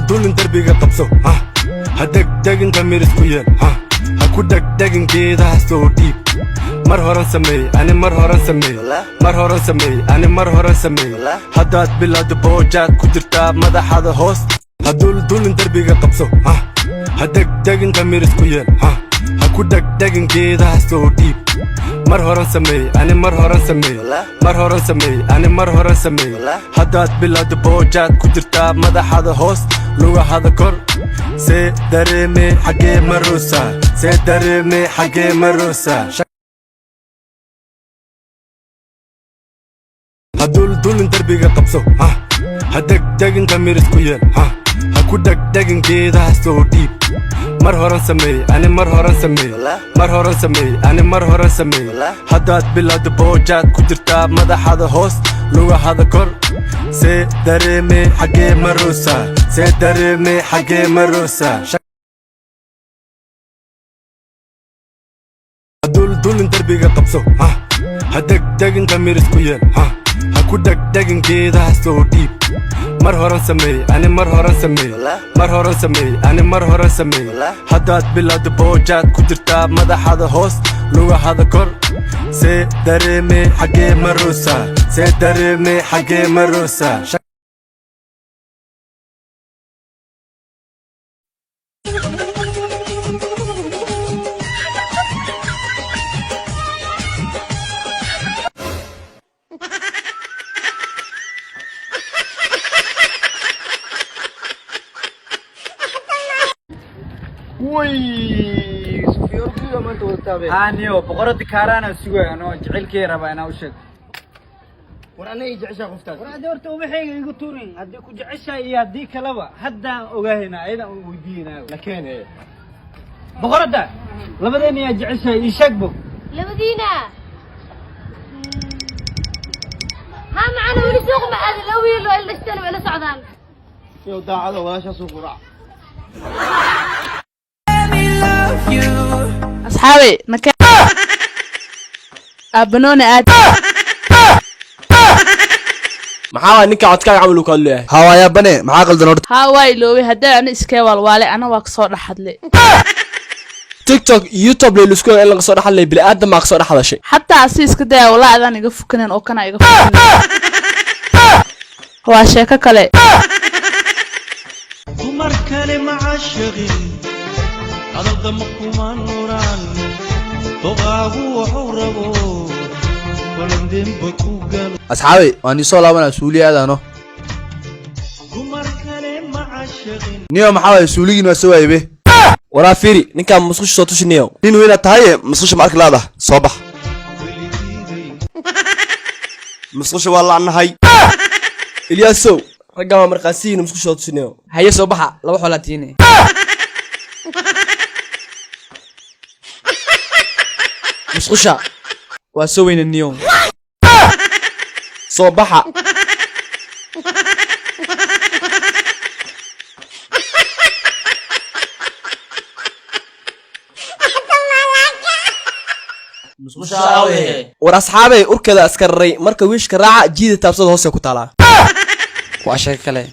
Duldulin derbiga qabso, ha ha degdegin, damiir isku yeel, ha ha ku dhegdhegin geedaha soo dhiib. Mar horan sameey ani, mar horan sameey, mar horan sameey ani, mar horan sameey. Haddaad bilowdo boojaad ku jirtaa, madaxada hoos. Ha duldulin derbiga qabso, ha ha degdegin, damiir isku yeel, ha ha ku dhegdhegin geedaha soo dhiib. Mar horan sameey ani, mar horan sameey, mar horan sameey ani, mar horan sameey. Haddaad bilowdo boojaad ku jirtaa, madaxada hoos, lugahada kor. See dareeme xaggee maruusa? See dareeme xaggee maruusa? Ha duldulin derbiga qabso, ha ha degdegin, damiir isku yeel, ha ha ku dhegdhegin geedaha soo dhiib. Mar horan sameey ani, mar horan sameey, mar horan sameey ani, mar horan sameey. Haddaad bilowdo boojaad ku jirtaa, madaxada hoos, lugahada kor. See dareeme xaggee maruusa? See dareeme xaggee maruusa? Ha duldulin derbiga qabso, ha ha degdegin, damiir isku yeel, ha ha ku dhegdhegin geedaha soo dhiib. Mar horan sameey ani, mar horan sameey, mar horan sameey ani, mar horan sameey. Haddaad bilowdo boojaad ku jirtaa, madaxada hoos, lugahada kor. See dareeme xaggee maruusa? See dareeme xaggee maruusa? Way sufiyorkiga maanta wadataa. Haa niyo, boqorada kaaraana sugaya anoo jecelkey rabaa inaa u sheego. War anaga i jeceshaa qoftaas. War hadii horta ubaxayga igu tuurin, haddii ku jeceshahay iyo haddii kaleba haddaan ogaahayna, ayadaan u weydiinaayo. La keene. Boqorada, labadeena yaa jeceshahay? Ii sheeg bo. Labadiina haa macana weli suuq ma aadin. Laba wiil oo ila dhashteen way la socdaan. Iyo daacada walaashaasuu ku raac. Asxaabay nake aabanoona aad. Maxaa waay ninka codkaaga camal uu ka hadlayahay? Hawaaya bane, maxaa qaldan horta? Haa, waa iloobay. Haddii ana iskee waalwaale, ana waa kasoo dhex hadlay. TikTok iyo YouTube lay isku in laga soo dhex hadlay, bini'aadam maa kasoo dhex hadashay. Xataa asi iska daya, walaa adaan iga fukanin oo kana iga fukanin, waa sheeko kale. Dumar kale ma caashaqin, hadaldama kuma nuraan, doqaagu wuxuu rabo balandemba ku galo. Asxaabay, waan isoo laabanaa, suuliya aadaano. Dumar kale ma caashaqin. Niyo, maxaa waay suuligiin? Waa soo waaybe. Waraa fiiri, ninkaan musqusha soo tushi niyow. Nin weynaad tahaye, musqusha ma arki laada? Soo bax. Musqusha waa la'nahay. Ilyaasow, raggaan waa markhaasiyiin, musqusha soo tushi niyow. Haye, soo baxa, laba xoolaa tiine. Musqusha waa soo weyna niyo. Soo baxa. War asxaabay, urkeeda askararay marka wiishka raaca jiida taabsada hoose ku taalaa. Waa sheeko kale.